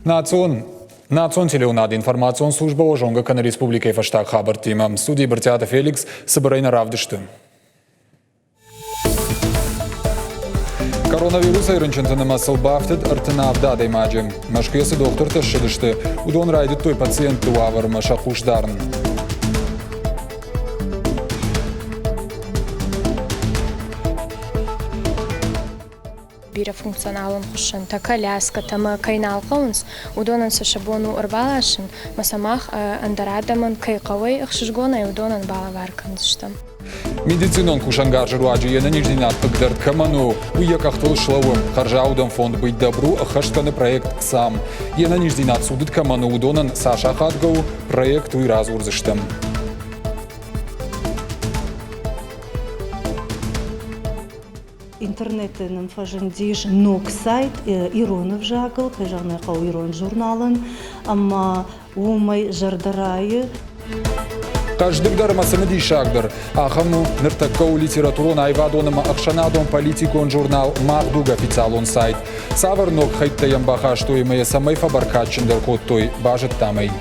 Национ Национ телеуынады информацион службӕ зонгӕ кӕны республикӕйы фӕстаг хабӕрттимӕ. Студийы Брытъиаты Феликс цыбырӕй нӕ равдысты. Коронавирусӕй рынчынты нымӕцыл бафтыд 37 адӕймаджы. Мӕскуыйӕ цы дохтыртӕ ссыдысты, уыдон райдыдтой пациентты уавӕрмӕ сӕ хъус дарын. Бирӕфункционалон хуыссӕнтӕ, коляскӕтӕ мӕ кӕй нал хъӕуынц, уыдонӕн сӕ сӕ бон у ӕрбаласын, ӕмӕ сӕ мах ӕндӕр адӕмӕн кӕй хъӕуой, ӕхсызгонӕй уыдонӕн балӕвар кӕндзыстӕм. Медицинон кусӕнгарзы руаджы йе нӕниздзинад хъыгдӕрд кӕмӕн у, уый йӕ къӕхтыл слӕууы. Хӕрзаудӕн фонд «Быть добру» ӕххӕст кӕны проект «САМ». Йе нӕниздзинад цудыд кӕмӕн у, уыдонӕн цас ахадгӕ у, проект уый радзурдзыстӕм. Интернеты нын фӕзындис ног сайт ирон ӕвзагыл, кӕй зӕгъын ӕй хъӕуы, ирон журналӕн, ӕмӕ уымӕй зӕрдӕ райы. Хъӕздыгдӕр ӕмӕ цымыдисагдӕр ахӕм у ныртӕккӕ у литературон аивадон ӕмӕ ӕхсӕнадон-политикон журнал «Мах дуг» официалон сайт. Цавӕр ног хӕйттӕ йӕм бахастой ӕмӕ йӕ цӕмӕй фӕбӕркадджындӕр кодтой, базыдтам ӕй.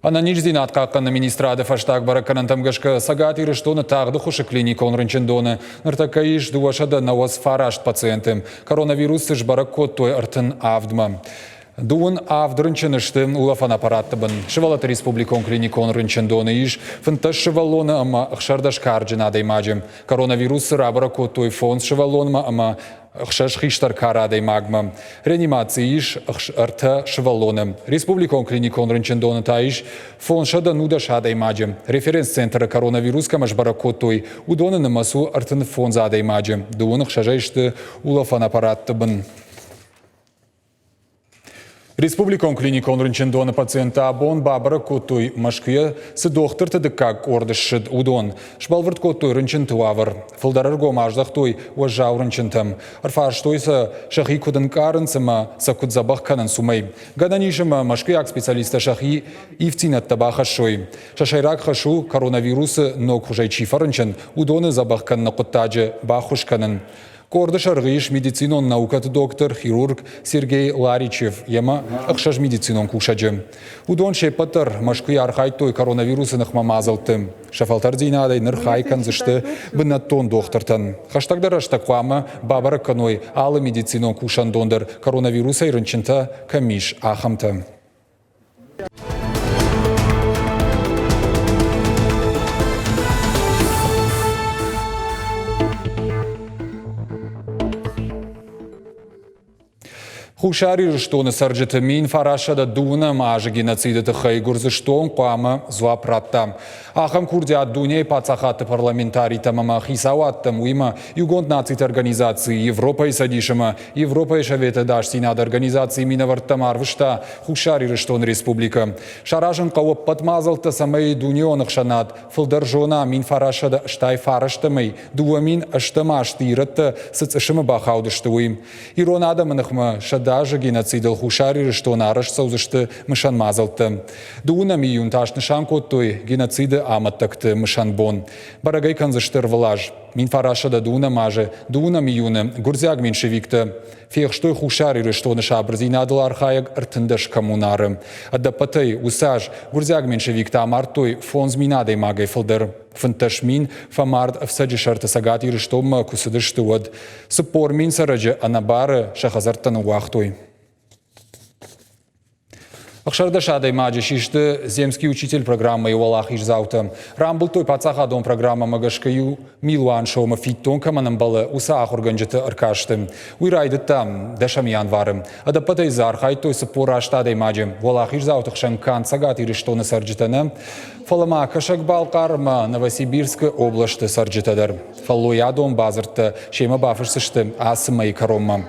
Ӕнӕниздзинад хъахъхъӕныны министрады фӕстаг бӕрӕггӕнӕнтӕм гӕсгӕ Цӕгат Ирыстоны тагъды хуысы клиникон рынчындоны ныртӕккӕ ис 299 пациенты. Коронавирус сбӕрӕг кодтой 37-мӕ. Дыууын авд рынчыны сты улӕфӕн аппаратты бын. Сывӕллӕтты республикон клиникон рынчындоны ис 15 сывӕллоны ӕмӕ 16 карджын адӕймаджы. Коронавирусы рабӕрӕг кодтой фондз сывӕллонмӕ ӕмӕ ӕхсӕз хистӕр кары адӕймагмӕ. Реанимацийы ис ӕртӕ сывӕллоны. Республикон клиникон рынчындоны та ис 510 адӕймаджы. Референц-центры коронавирус кӕмӕ сбӕрӕг кодтой, уыдоны нымӕц у 35 адӕймаджы. Дыууын ӕхсӕзӕй сты улӕфӕн аппаратты бын. Республикон клиникон рынчындоны пациенттӕ абон бабӕрӕг кодтой Мӕскуыйӕ цы дохтырты дыккаг къорд ссыд, уыдон. Сбӕлвырд кодтой рынчынты уавӕр. Фылдӕр ӕргом аздӕхтой уӕззау рынчынтӕм. Ӕрфарстой сӕ, сӕхи куыд ӕнкъарынц ӕмӕ сӕ куыд дзӕбӕх кӕнынц, уымӕй. Гӕнӕн ис ӕмӕ мӕскуыйаг специалисттӕ сӕхи ивддзинӕдтӕ бахӕссой. Сӕ сӕйраг хӕс у, коронавирусы ног хуызӕй чи фӕрынчын, уыдоны дзӕбӕх кӕныны хъуыддаджы баххуыс кӕнын. Къорды сӕргъы ис медицинон наукӕты доктор, хирург Сергей Ларичев йемӕ ӕхсӕз медицинон кусӕджы. Уыдон се ппӕт дӕр Мӕскуыйы архайдтой коронавирусы ныхмӕ мадзӕлтты. Сӕ фӕлтӕрдзинадӕй ныр хай кӕндзысты бынӕттон дохтыртӕн. Хӕстӕгдӕр рӕстӕг хъуамӕ бабӕрӕг кӕной алы медицинон кусӕндон дӕр коронавирусӕй рынчынтӕ кӕм ис, ахӕмтӕ. Хуссар Ирыстоны цӕрджыты 1912 азы геноциды тыххӕй Гуырдзыстон хъуамӕ дзуапп радта. Ахӕм курдиат дунейы паддзахадты парламентаритӕм ӕмӕ хицауадтӕм, уыимӕ Иугонд Нациты Организацийы, Европӕйы Цӕдис ӕмӕ Европӕйы Советы ӕдасдзинады организацийы минӕвӕрттӕм арвыста Хуссар Ирыстоны Республикӕ. Саразын хъӕуы ӕппӕт мадзӕлттӕ, цӕмӕй дунеон ӕхсӕнад фылдӕр зона 1989-ӕй 2008 азты ирӕттӕ цы цъысымы бахаудысты, уый. Ирон адӕмы ныхмӕ 100 азы геноцидыл Хуссар Ирыстоны арӕзт цӕудзысты мысӕн мадзӕлттӕ. Дыууынӕм июнь та снысан кодтой геноциды амӕттӕгты мысӕн бон. Бӕрӕг ӕй кӕндзысты ӕрвылаз. 1912 азы дыууынӕм июны гуырдзиаг меньшевиктӕ фехстой Хуссар Ирыстоны сабырдзинадыл архайӕг 13 коммунары. Ӕдӕппӕтӕй уыцы аз гуырдзиаг меньшевиктӕ амардтой 5000 адӕймагӕй фылдӕр. 15 мин фӕмард ӕфцӕджы сӕрты Цӕгат Ирыстонмӕ куы цыдысты, уӕд 40 мин цӕрӕджы ӕнӕбары сӕ хӕдзӕрттӕ ныууагътой. 16 адӕймаджы систы «Земский учитель» программӕйы уӕлахиздзаутӕ. Рамбылдтой паддзахадон программӕмӕ гӕсгӕ иу милуан сомы фиддон кӕмӕн ӕмбӕлы, уыцы ахуыргӕнджыты ӕркасты. Уый райдыдта дӕсӕм январы. Ӕдӕппӕтӕй дзы архайдтой 48 адӕймаджы. Уӕлахиздзауты хсӕн канд Цӕгат Ирыстоны цӕрджытӕ нӕ, фӕлӕ ма Кӕсӕг-Балхъар ӕмӕ Новосибирскы областы цӕрджытӕ дӕр. Фӕллойадон бадзырдтӕ семӕ бафысдзысты ацы мӕйы кӕронмӕ.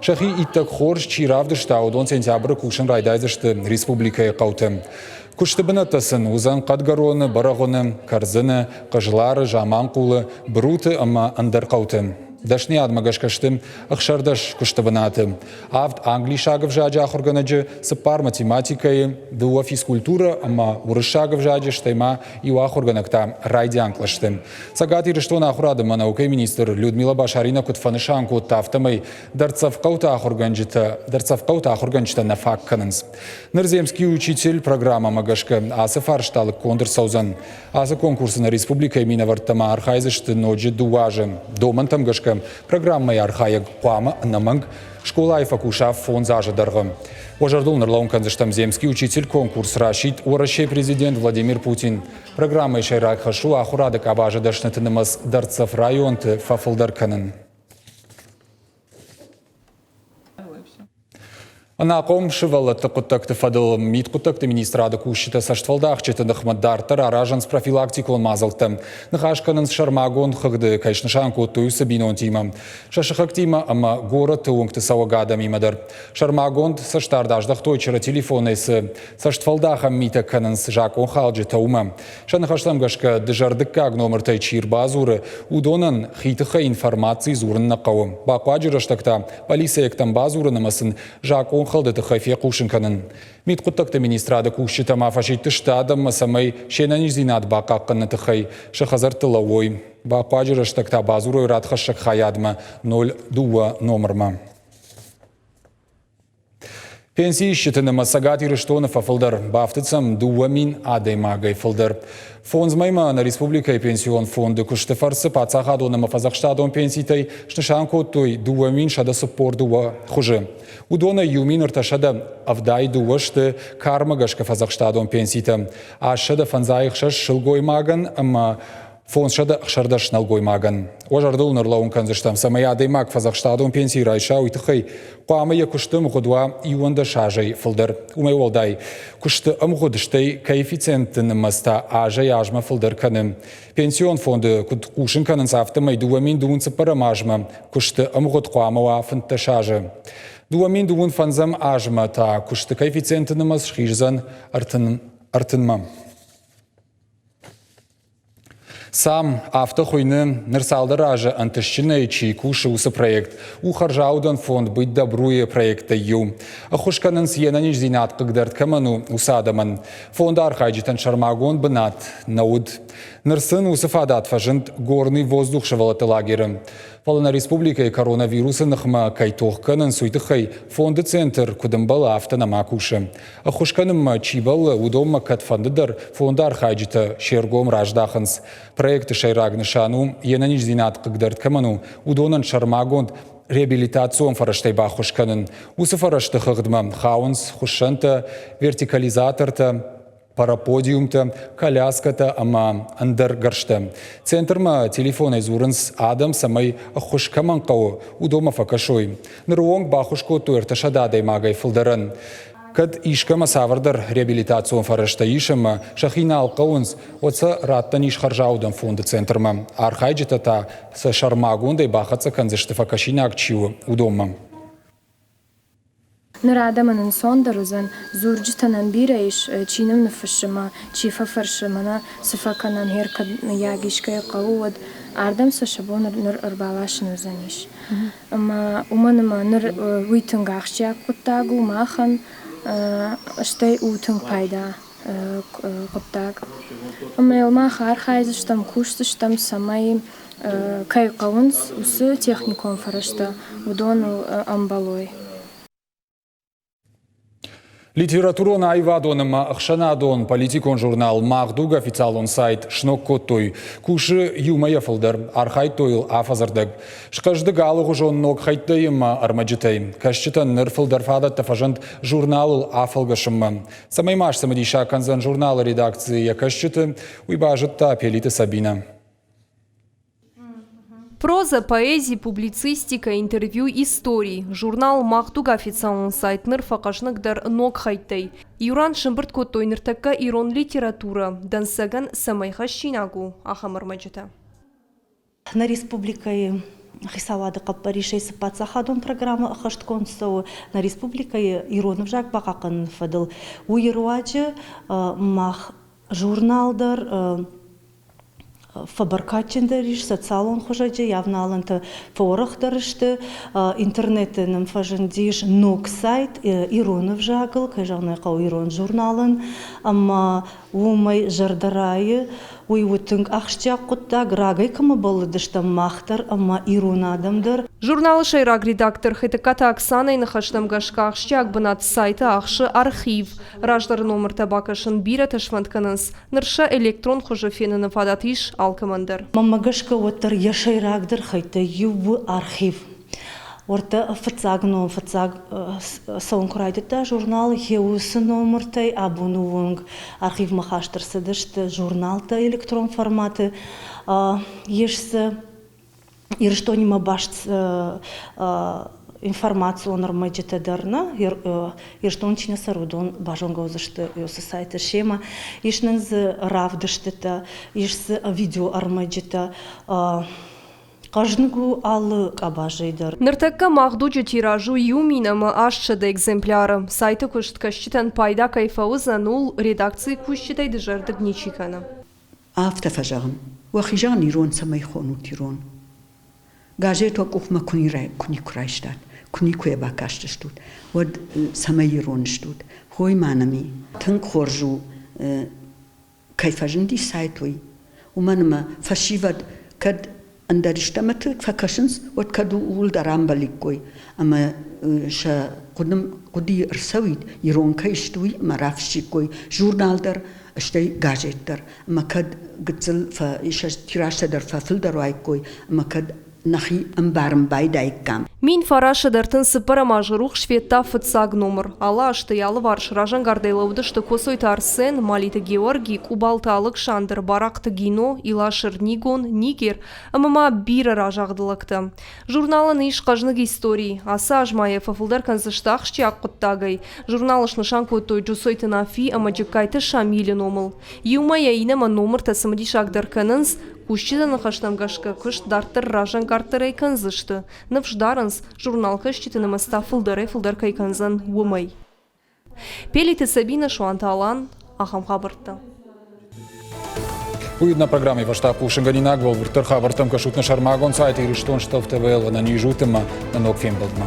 Сӕхи иттӕг хорз чи равдыста, уыдон сентябры кусын райдайдзысты республикӕйы хъӕуты. Куысты бынӕттӕ сын уыдзӕн Хъӕдгӕроны, Бӕрӕгъуыны, Кӕрдзыны, Хъызлары, Заманхъулы, Бруты ӕмӕ ӕндӕр хъӕуты. Дӕсныйадмӕ гӕсгӕ сты 16 куысты бынаты. Авд англисаг ӕвзаджы ахуыргӕнӕджы, цыппар математикӕйы, дыууӕ физкультурӕ ӕмӕ уырыссаг ӕвзаджы, стӕй ма иу ахуыргӕнӕг та райдиан кълӕсты. Цӕгат Ирыстоны ахуырады ӕмӕ наукӕйы министр Людмила Башарина куыд фӕнысан кодта, афтӕмӕй дӕрддзӕф хъӕуты ахуыргӕнджытӕ дӕрддзӕф хъӕуты ахуыргӕнджытӕ нӕ фаг кӕнынц. Ныр «Земский учитель» программӕмӕ гӕсгӕ ацы фарста лыггонд ӕрцӕудзӕн. Ацы конкурсы нӕ республикӕйы минӕвӕрттӕ ма архайдзысты ноджы дыууӕ азы. Домӕнтӕм гӕсгӕ программӕйы архайӕг хъуамӕ ӕнӕмӕнг скъолайы фӕкуса фондз азы дӕргъы. Уӕ зӕрдыл ныр кӕндзыстӕм «Земский учитель» конкурс расидт Уӕрӕсейы президент Владимир Путин. Программӕйы сӕйраг хӕс у ахуырады къабазы дӕсныты нымӕц дӕрддзӕф районты фӕфылдӕр кӕнын. Ӕнахъом сывӕллӕтты хъуыддӕгты фӕдыл мидхъуыддӕгты министрады кусджытӕ цӕстфӕлдахджыты ныхмӕ дарддӕр аразынц профилактикон мадзӕлттӕ. Ныхас кӕнынц сӕрмагонд хыгъды, кӕй снысан кодтой, уыцы бинонтимӕ, сӕ сыхӕгтимӕ ӕмӕ горӕты уынгты цӕуӕг адӕмимӕ дӕр. Сӕрмагонд цӕстдард аздӕхтой чыры телефонӕй цы цӕстфӕлдахӕн митӕ кӕнынц закъонхалджытӕ, уымӕ. Сӕ ныхӕстӕм гӕсгӕ, дызӕрдыггаг номыртӕй чи ӕрбадзуры, уыдонӕн хи тыххӕй информаци дзурын нӕ хъӕуы. Бахъуаджы рӕстӕг та полицейӕгтӕм бадзурын ӕмӕ сын закъонхӕлды тыххӕй фехъусын кӕнын. Мидхъуыддӕгты министрады кусджытӕ ма фӕсидтысты адӕммӕ, цӕмӕй се нӕниздзинад бахъахъхъӕныны тыххӕй сӕ хӕдзӕртты лӕууой. Бахъуаджы рӕстӕг та бадзурой радхӕссӕг хайадмӕ 02 номырмӕ. Пенсиисджыты нымӕц Цӕгат Ирыстоны фӕфылдӕр, бафтыд сӕм 2000 адӕймагӕй фылдӕр. Фондз мӕймӕ нӕ республикӕйы пенсион фонды куысты фӕрцы паддзахадон ӕмӕ фӕдзӕхстадон пенситӕй снысан кодтой 2142 хуызы. Уыдонӕй 1372 сты кармӕ гӕсгӕ фӕдзӕхстадон пенситӕ, 856 сылгоймагӕн ӕмӕ 516 нӕлгоймагӕн. Уӕ зӕрдыл ныр лӕууын кӕндзыстӕм, цӕмӕй адӕймаг фӕдзӕхстадон пенси райса, уый тыххӕй хъуамӕ йӕ куысты ӕмгъуыд уа 11 азӕй фылдӕр. Уымӕй уӕлдай, куысты ӕмгъуыд, стӕй коэффициентты нымӕц та азӕй-азмӕ фылдӕр кӕны. Пенсион фонды куыд хъусын кӕнынц, афтӕмӕй 2024 азмӕ куысты ӕмгъуыд хъуамӕ уа 15 азы. 2025 азмӕ та куысты коэффициенты нымӕц схиздзӕн ӕртынмӕ. Сам, афтӕ хуыйны, ныр цалдӕр азы ӕнтыстджынӕй чи кусы, уыцы проект. У хӕрзаудӕн фонд «Быть добру»-йы проекттӕй иу. Ӕххуыс кӕнынц, йе нӕниздзинад хъыгдӕрд кӕмӕн у, уыцы адӕмӕн. Фонды архайджытӕн сӕрмагонд бынат нӕ уыд. Ныр сын уыцы фадат фӕзынд «Горный воздух» сывӕллӕтты лагеры. Фӕлӕ нӕ республикӕйы коронавирусы ныхмӕ кӕй тох кӕнынц, уый тыххӕй фонды центр куыд ӕмбӕлы, афтӕ нӕма кусы. Ӕххуыс кӕнынмӕ чи бӕллы, уыдонмӕ кӕдфӕндыдӕр фонды архайджытӕ се ргом раздахынц. Проекты сӕйраг нысан у, йе нӕниздзинад хъыгдӕрд кӕмӕн у, уыдонӕн сӕрмагонд реабилитацион фӕрӕзтӕй баххуыс кӕнын. Уыцы фӕрӕзты хыгъдмӕ хауынц хуыссӕнтӕ, вертикализатортӕ, параподиумтӕ, коляскӕтӕ ӕмӕ ӕндӕр гӕрзтӕ. Центрмӕ телефонӕй дзурынц адӕм, цӕмӕй ӕххуыс кӕмӕн хъӕуы, уыдонмӕ фӕкӕсой. Ныры онг баххуыс кодтой 300 адӕймагӕй фылдӕрӕн. Кӕд искӕмӕ цавӕрдӕр реабилитацион фӕрӕзтӕ ис ӕмӕ сӕхи нал хъӕуынц, уӕд сӕ раттӕн ис хӕрзаудӕн фонды центрмӕ. Архайджытӕ та сӕ сӕрмагондӕй бахӕццӕ кӕндзысты фӕкӕсинаг чи у, уыдонмӕ. Ныр адӕмӕн ӕнцондӕр уыдзӕн, дзурджытӕ нӕм бирӕ ис, чи нын ныффыссы мӕ чи фӕфӕрсы, мӕнӕ цы фӕкӕнӕм, гъер кӕд мыййаг искӕй хъӕуы, уӕд ардӕм сӕ сӕ бон ныр ӕрбаласын уыдзӕнис. Ӕмӕ уымӕн ӕмӕ ныр уый тынг ахсджиаг хъуыддаг у махӕн, стӕй у тынг пайда хъуыддаг. Ӕмӕ йыл мах архайдзыстӕм, кусдзыстӕм, цӕмӕй кӕй хъӕуынц, уыцы техникон фӕрӕзтӕ уыдоныл ӕмбӕлой. Литературон аивадон ӕмӕ ӕхсӕнадон политикон журнал «Мах дуг» официалон сайт сног кодтой. Кусы иумӕйӕ фылдӕр, архайдтой йыл афӕдзырдӕг. Схъӕздыг алыгъуызон ног хӕйттӕй ӕмӕ ӕрмӕджытӕй. Кӕсджытӕн ныр фылдӕр фадӕттӕ фӕзынд журналыл афӕлгӕсынмӕ. Цӕмӕй ма сцымыдисаг кӕндзӕн журналы редакци йӕ кӕсджыты, уый базыдта Пелиты Сабинӕ. Проза, поэзи, публицистикӕ, интервью, истори. Журнал «Мах дуг» официалон сайт ныр фӕхъӕзныгдӕр ног хӕйттӕй. Иу ран сӕмбырд кодтой ныртӕккӕ ирон литературӕ, дӕнцӕгӕн цӕмӕй хӕссинаг у, ахӕм ӕрмӕджытӕ. Нӕ республикӕйы хицауады хъӕппӕрисӕй цы паддзахадон программӕ ӕххӕстгонд цӕуы нӕ республикӕйы ирон ӕвзаг бахъахъхъӕныны фӕдыл, уый руаджы мах журнал дӕр фӕбӕркадджындӕр ис социалон хуызӕджы, авналӕнтӕ фӕуӕрӕхдӕр сты. Интернеты нӕм фӕзындис ног сайт ирон ӕвзагыл, кӕй зӕгъын ӕй хъӕуы, ирон журналӕн, ӕмӕ уымӕй зӕрдӕ райы. Уый у тынг ахсджиаг хъуыддаг, рагӕй кӕмӕ бӕллыдыстӕм мах дӕр ӕмӕ ирон адӕм дӕр. Журналы сӕйраг редактор Хетӕгкаты Оксанӕйы ныхӕстӕм гӕсгӕ ахсджиаг бынат сайты ахсы архив. Раздӕры номыртӕ бакӕсын бирӕтӕ сфӕнд кӕнынц, Ныр сӕ электрон хуызы феныны фадат ис алкӕмӕн дӕр. Мӕнмӕ гӕсгӕ уӕддӕр йӕ сӕйрагдӕр хӕйттӕй иу у архив. Уӕртӕ фыццаг ном, фыццаг цӕуын куы райдыдта журнал, йе уыцы номыртӕй абоны онг архивмӕ хаст ӕрцыдысты журналтӕ электрон форматы. Ис дзы Ирыстонимӕ баст информацион ӕрмӕджытӕ дӕр нӕ Ирыстон чи нӕ цӕры, уыдон базонгӕ уыдзысты уыцы сайты семӕ. Ис нын дзы равдыстытӕ, ис дзы видеоӕрмӕджытӕ. Хъӕзныг у алы къабазӕй дӕр. Ныртӕккӕ мах дуджы тираж у 1800 экземпляры. Сайты куыст кӕсджытӕн пайда кӕй фӕуыдзӕн, ууыл редакцийы кусджытӕй дызӕрдыг ничи кӕны. Афтӕ фӕзӕгъын, уӕхи зӕгъын ирон цӕмӕй хонут ирон. Газет уӕ къухмӕ куы никуы райстат, куы никуы йӕ бакастыстут, уӕд цӕмӕй ирон стут? Хой ма нӕм и. Тынг хорз у, кӕй фӕзынди сайт, уый. Уымӕн ӕмӕ фӕсивӕд кӕд ӕндӕр истӕмӕты фӕкӕсынц, уӕд кӕд ууыл дӕр амбӕликкой ӕмӕ сӕ хъуыдыйы ӕрцӕуид, ирон кӕй сты, уый ӕмӕ рафыссиккой журнал дӕр, стӕй газет дӕр. Ӕмӕ кӕд гыццыл сӕ тиражтӕ дӕр фӕфылдӕр уаиккой ӕмӕ кӕд нӕхи ӕмбарын байдаиккам. 1934 азы рухс федта фыццаг номыр. Алы азты йӕ алыварс разӕнгардӕй лӕудысты Коцойты Арсен, Малиты Георги, Къубалты Алыксандр, Барахъты Гино, Илас Ӕрнигон, Нигер ӕмӕ ма бирӕ разагъды лӕгтӕ. Журналӕн ис хъӕзныг истори. Ацы аз ма йӕ фӕфылдӕр кӕндзысты ахсджиаг хъуыддагӕй. Журналы снысан кодтой Джусойты Нафи ӕмӕ Джыккайты Шамилы номыл. Иумӕ йӕ иннӕмӕ номыртӕ цымыдисагдӕр кӕнынц, Кусджыты ныхӕстӕм гӕсгӕ, куыст дарддӕр разӕнгарддӕрӕй кӕндзысты. Ныфс дарынц, журналкӕсджыты нымӕц та фылдӕрӕй-фылдӕр кӕй кӕндзӕн, уымӕй. Пелиты Сабинӕ, Суанты Алан, ахӕм хабӕрттӕ. Уый нӕ программӕйы фӕстаг хъусынгӕнинаг бӕлвырддӕр хабӕрттӕм кӕсут нӕ сӕрмагонд сайт Ирыстон Штов ТВ-ыл ӕнӕниз ут ӕмӕ нӕ ног фембӕлдмӕ.